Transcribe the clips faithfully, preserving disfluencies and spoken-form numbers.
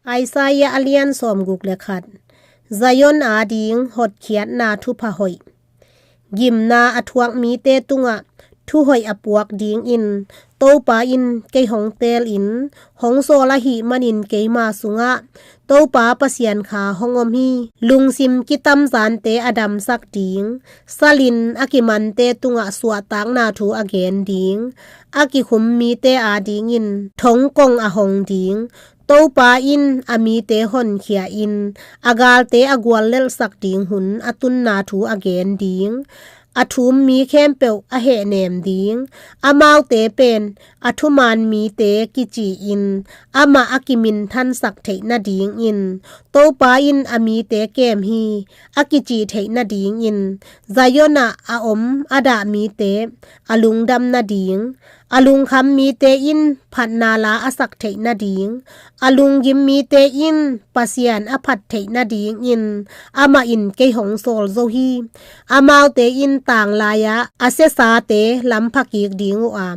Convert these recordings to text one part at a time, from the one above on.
Isaiah a lian sawmguk le khat. Zion ading hotkhiatna thupha hoih. Gimna a thuak mite tungah thuhoih a puak dingin Topa in kei hong teelin hong sawl ahih manin keima sungah Topa Pasian kha hong om hi. Lungsim kitamzante a damsak ding, salin a kimante tungah suahtakna thu a gen ding, a kikhum mite adingin thongkong a hong ding, Topa in a mite honkhia in a galte a guallelhsak ding hun a tunna thu a gen ding, a thum mi khempeuh a hehnem ding, amaute pen a thuman mite kici-in amah a kiminthansak theih nadingin Topa in a mite kem hi, a kici theih nadingin Zion ah a om a dah mite a lungdam nading, a lungkham mite in phatna la a sak theih nading, a lunggim mite in Pasian a phat theih nadingin amah in kei hong sawl zo hi. Amaute in tanglai-ah a siasate lampha kik ding uh a,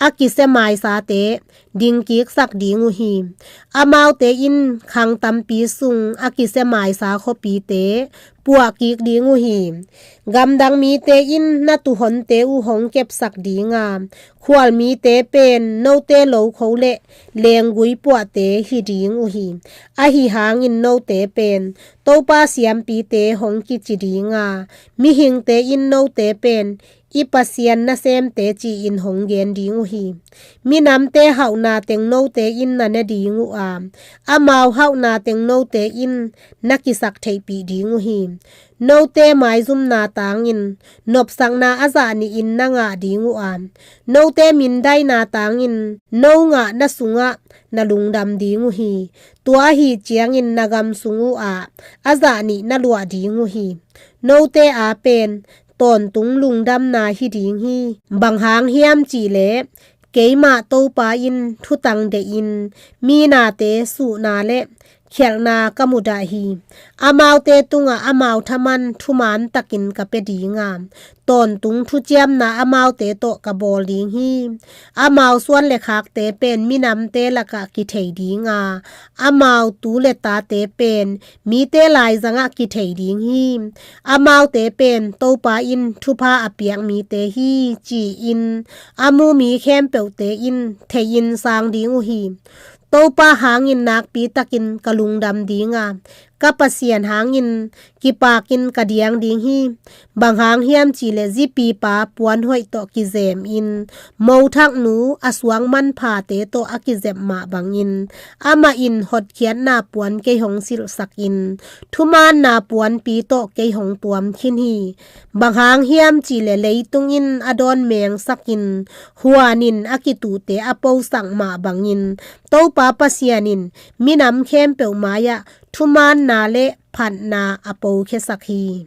a kisia maisate dingkiksak ding uh hi. Amaute in khang tampi sung a kisia maisa khuapite puah kik ding uh hi. Gamdang mite in na tuuhonte uh hong kepsak ding a, khual mite pen note lokho le lenggui puahte hi ding uh hi. Ahi hangin note pen Topa siampite hong kici ding a, mihingte in note pen i Pasian nasemte ci-in hong gen ding uh hi. Minamte hauhna teng note in na ne ding uh a, amau hauhna teng note in na kisaktheihpih ding uh hi. Note maizumna tangin nopsakna a zah nihin na ngah ding uh a, note mindaina tangin no ngahna sungah na lungdam ding uh hi. Tua ahi ciangin na gam sung uh ah a zah nih na luah ding uh hi. Note a pen tawntung lungdamna hi ding hi. Bang hang hiam cihleh keimah Topa in thutang dehin mi nate suhna le khialhna ka mudah hi. Amaute tungah amau thaman thuman takin ka pia ding a, tawntung thuciamna amaute tawh ka bawl ding hi. Amau suan le khakte pen minamte lakah kithei ding a, amau tu le tate pen mite laizangah kithei ding hi. Amaute pen Topa in thupha a piak mite hi, ci-in a mu mi khempeuhte in theihin sang ding uh hi. Topa hangin nakpi takin ka lungdam ding a, ka Pasian hangin kipakin ka diang ding hi. Bang hang hiam cihleh zipipa puanhoih tawh kizemin mothaknu a suang manphate tawh a kizep mah bangin amah in hotkhiatna puan kei hong silhsakin thumaanna puanpi tawh kei hong tuam khin hi. Bang hang hiam cihleh leitung in a dawn mengsakin huanin a kituhte a posak mah bangin Topa Pasian in minam khempeuh mai-ah thumaanna le phatna a pokhiasak hi.